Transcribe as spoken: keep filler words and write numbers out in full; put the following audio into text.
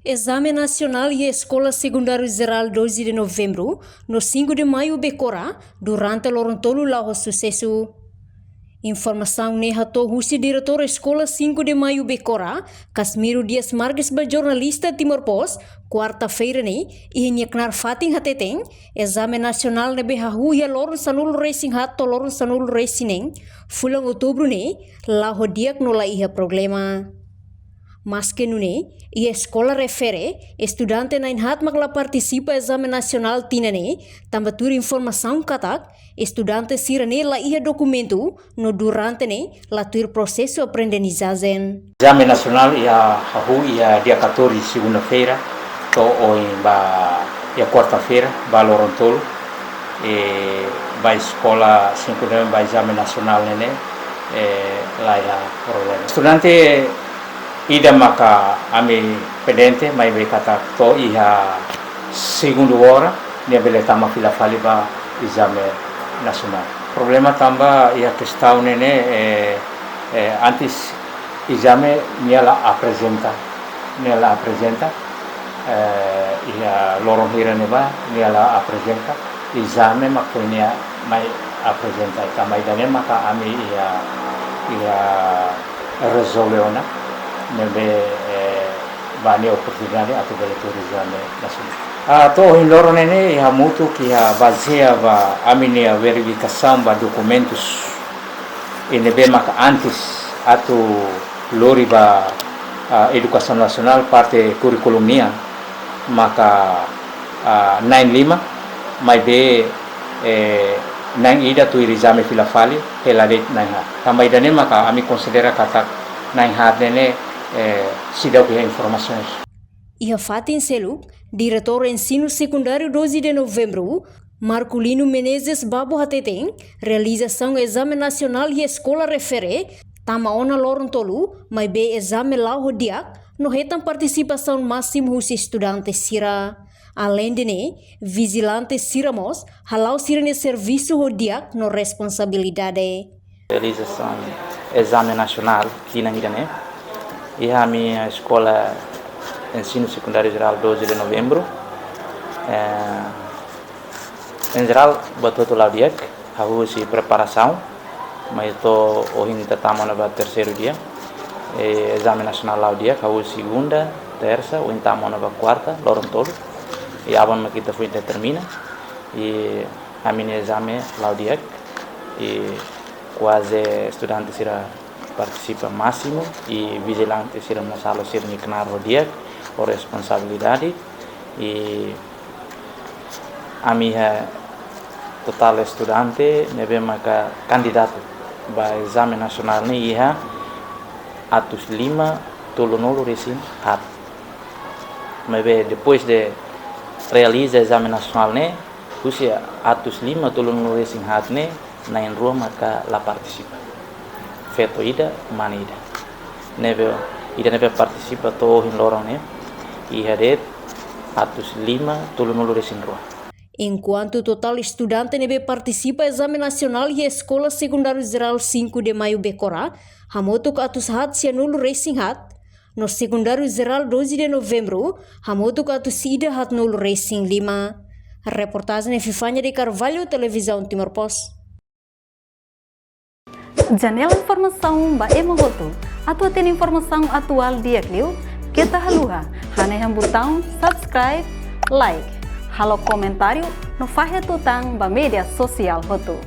Ezame nasionál iha Eskola Sekundáriu Jerál doze de Novembru no cinco de Maio Becora durante loron tolu la'o ho susesu. Informasaun ne'e hato'o husi Diretór Eskola cinco de Maio Becora, Casmiro Dias Marques ba jornalista Timor Post, kuarta-feira ne'e, iha nia knaar fatin hateten, ezame nasionál ne'ebé hahú iha loron sanulu-resin-haat to'o loron sanulu-resin-neen, fulan Outubru ne'e, la'o ho di'ak no la iha problema. Maske nune'e, iha eskola refere, estudante na'in-haat mak la partisipa ezame nasionál tinan ne'e, tanba tuir informasaun katak, estudante sira-ne'e la iha dokumentu, no durante ne'e, la tuir prosesu aprendizajen. Ezame nasionál iha hahú iha dia catorze, segunda-feira, to'o ohin ba iha kuarta-feira, ba loron tolu, eh, ba eskola cinco de Maio ba ezame nasionál ne'e, eh, la iha problema. Estudante ida maka ami pendente, maibé katak to'o iha segundu ora, nia bele tama fila fali ba ezame nasionál. Problema tanba iha kestaun ne'e, eh, eh, antes ezame nia la aprezenta, nia la aprezenta, eh, iha loron hira ne'ebá, nia la aprezenta, ezame mak foin nia mai aprezenta, tanba ida-ne'e maka ami iha, iha rezolve ona, ne'ebé, eh, ba nia oportunidade atu bele tuir ezame nasionál. Ah, to'o ohin loron ne'e, iha hamutuk iha bazeia ba ami-nia verifikasaun ba dokumentus, i ne'ebé maka antes atu lori ba, ah, edukasaun nasionál parte kurríkulu nian maka, ah, na'in-lima, maibé, eh, na'in-ida tuir ezame fila fali, hela de'it na'in-haat. Tanba ida-ne'e maka ami konsidera katak na'in-haat ne'e, eh, seidauk iha informasaun. Iha fatin seluk, Diretór Ensinu Sekundáriu doze de Novembru, Marculino Menezes Babo hateten, realizasaun ezame nasionál iha eskola refere, tama ona loron tolu, maibé ezame la'o ho di'ak, no hetan partisipasaun másimu husi estudante sira. Aleinde ne'e, vijilante sira mós, hala'o sira-nia servisu ho di'ak no responsabilidade. Realizasaun ezame nasionál tinan ida-ne'e iha ami Eskola Ensinu Sekundáriu Jerál doze de Novembru. Eh, em geral, buat hotu la'o di'ak, hahú husi preparasaun, mai to'o ohin ita tama ona ba terseiru dia. Eh, ezame nasionál la'o di'ak, hahú segunda, tersa, ohin tama ona ba kuarta, loron tolu. I aban mak ita foin determina. I ami-nia ezame la'o di'ak, i kuaze estudante sira partisipa másimu, i vijilante sira mós halo sira-nia knaar ho di'ak, ho responsabilidade, i ami iha totál estudante ne'ebé maka kandidatu ba ezame nasionál ne'e iha atus lima tolunulu-resin-haat. Maibé depois de realiza ezame nasionál ne'e, husi atus lima tolunulu-resin-haat ne'e, na'in-rua maka la partisipa. Feto ida, mane ida. Ne'ebé, ida ne'ebé partisipa to'o ohin loron ne'e, iha de'it atus lima tolunulu-resin-rua. Enkuantu totál estudante ne'ebé partisipa ezame nasionál iha Eskola Sekundáriu Jerál cinco de Maio Becora, hamutuk atus haat sianulu-resin-haat, no Sekundáriu Jerál doze de Novembru, hamutuk atus ida haatnulu-resin-lima. Reportajen Fifania de Carvalho, Televizaun Timor Post. Janela informasaun ba ema hotu. Atu hatene informasaun atuál di'ak liu, keta haluha hanehan butaun subscribe, like, halo komentáriu no fahe tutan ba média sosiál hotu.